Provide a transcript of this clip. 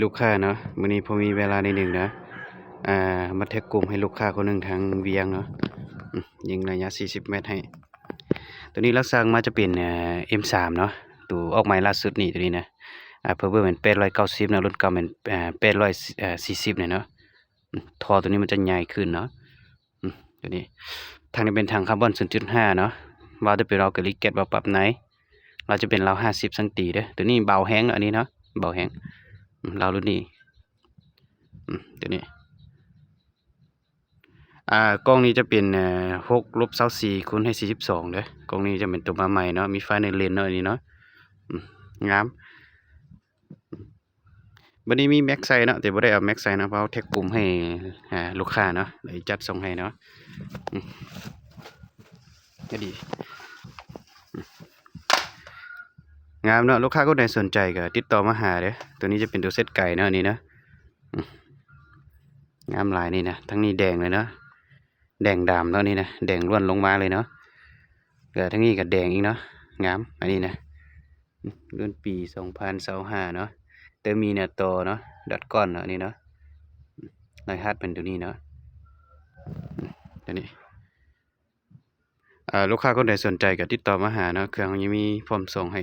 ລູກຄ້າເນາະ ມື້ນີ້ພໍມີເວລາໜ້ອຍໜຶ່ງເນາະ ອ່າ ມາແທັກກຸ່ມໃຫ້ລູກຄ້າຄົນໜຶ່ງທາງວຽງເນາະ ອືມ ຍິງໄລຍະສີ່ສິບແມັດໃຫ້. ໂຕນີ້ລາວສັ່ງມາຈະເປັນ ເອີ ເອັມສາມເນາະ ໂຕອອກໃໝ່ລ່າສຸດນີ້ ໂຕນີ້ນະ ອ່າ ເພີເວີ້ແມ່ນແປດຮ້ອຍເກົ້າສິບເນາະ ລຸ້ນເກົ່າແມ່ນ ເອີ ແປດຮ້ອຍສີ່ສິບນີ້ເນາະ. ອືມ ທໍ່ໂຕນີ້ມັນຈະໃຫຍ່ຂຶ້ນເນາະ ອືມ ໂຕນີ້ ຖັງນີ້ເປັນຖັງຄາບອນສູນຈຸດຫ້າເນາະ ວາວຈະເປັນວາວກາລິແກັດ ວາວປັບໃນ ລາວຈະເປັນລາວຫ້າສິບຊັງຕີເດີ້. ໂຕນີ້ເບົາແຮງເນາະ ອັນນີ້ເນາະ ເບົາແຮງ ອືມ ລາວລຸ້ນນີ້ ອືມ ໂຕນີ້ ອ່າ ກ່ອງນີ້ຈະເປັນ ເອີ ຫົກລົບຊາວສີ່ຄູນໃຫ້ສີ່ສິບສອງເດີ້. ກ່ອງນີ້ຈະເປັນໂຕມາໃໝ່ເນາະ ມີໄຟໃນເລນເນາະ ອັນນີ້ເນາະ ອືມ ງາມ. ບັດນີ້ມີແມັກໃສ່ເນາະ ແຕ່ບໍ່ໄດ້ເອົາແມັກໃສ່ເນາະ ເພາະເຮົາແທັກປຸ່ມໃຫ້ ອ່າ ລູກຄ້າເນາະ ໄດ້ຈັດສົ່ງໃຫ້ເນາະ ອືມ ກະດີ ອືມ ງາມເນາະ. ລູກຄ້າຄົນໃດສົນໃຈກໍຕິດຕໍ່ມາຫາເດີ້. ໂຕນີ້ຈະເປັນໂຕເຊັດໄກເນາະ ນີ້ເນາະ ອືມ ງາມຫຼາຍນີ້ນະ. ທັງນີ້ແດງເລີຍເນາະ ແດງດຳເນາະ ນີ້ນະ ແດງລ້ວນລົງມາເລີຍເນາະ. ແລ້ວທັງນີ້ກໍແດງອີກເນາະ ງາມ ອັນນີ້ນະ ລຸ້ນປີສອງພັນຊາວຫ້າເນາະ ເຕີມີໜ້າຕໍ່ເນາະ ດອດກ້ອນເນາະ ນີ້ເນາະ ລາຍຫັດເປັນໂຕນີ້ເນາະ ໂຕນີ້. ອ່າ ລູກຄ້າຄົນໃດສົນໃຈກໍຕິດຕໍ່ມາຫາເນາະ ເຄື່ອງເຮົາຍັງມີພ້ອມສົ່ງໃຫ້.